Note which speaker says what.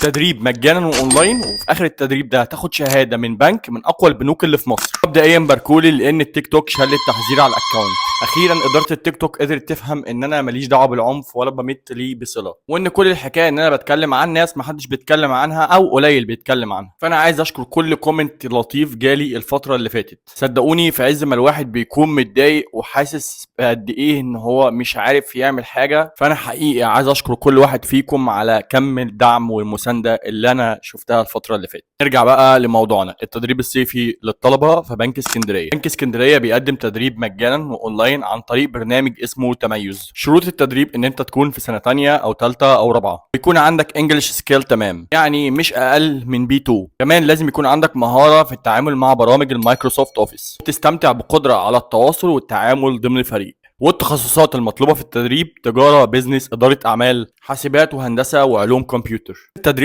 Speaker 1: تدريب مجانا واونلاين، وفي اخر التدريب ده هتاخد شهادة من بنك من اقوى البنوك اللي في مصر. مبدئيا باركولي لان التيك توك شال التحذير على ال account. اخيرا ادارة التيك توك قدرت تفهم ان انا ماليش دعوه بالعنف ولا بمت ليه بصله، وان كل الحكاية ان انا بتكلم عن ناس محدش بيتكلم عنها او قليل بيتكلم عنها. فانا عايز اشكر كل comment لطيف جالي الفترة اللي فاتت. صدقوني في عز ما الواحد بيكون متضايق وحاسس بقد ايه ان هو مش عارف يعمل حاجه، فانا حقيقي عايز اشكر كل واحد فيكم على كم الدعم والمسانده اللي انا شفتها الفترة اللي فاتت. نرجع بقى لموضوعنا، التدريب الصيفي للطلبة في بنك اسكندريه. بنك اسكندرية بيقدم تدريب مجانا واونلاين عن طريق برنامج اسمه تميز. شروط التدريب ان انت تكون في سنة تانية او تالتة او رابعه، يكون عندك English skill تمام، يعني مش اقل من B2. كمان لازم يكون عندك مهارة في التعامل مع برامج ال Microsoft Office، تستمتع بقدره على التواصل والتعامل ضمن فريق. والتخصصات المطلوبة في التدريب: تجارة، business، إدارة أعمال، حاسبات وهندسة، وعلوم كمبيوتر. التدريب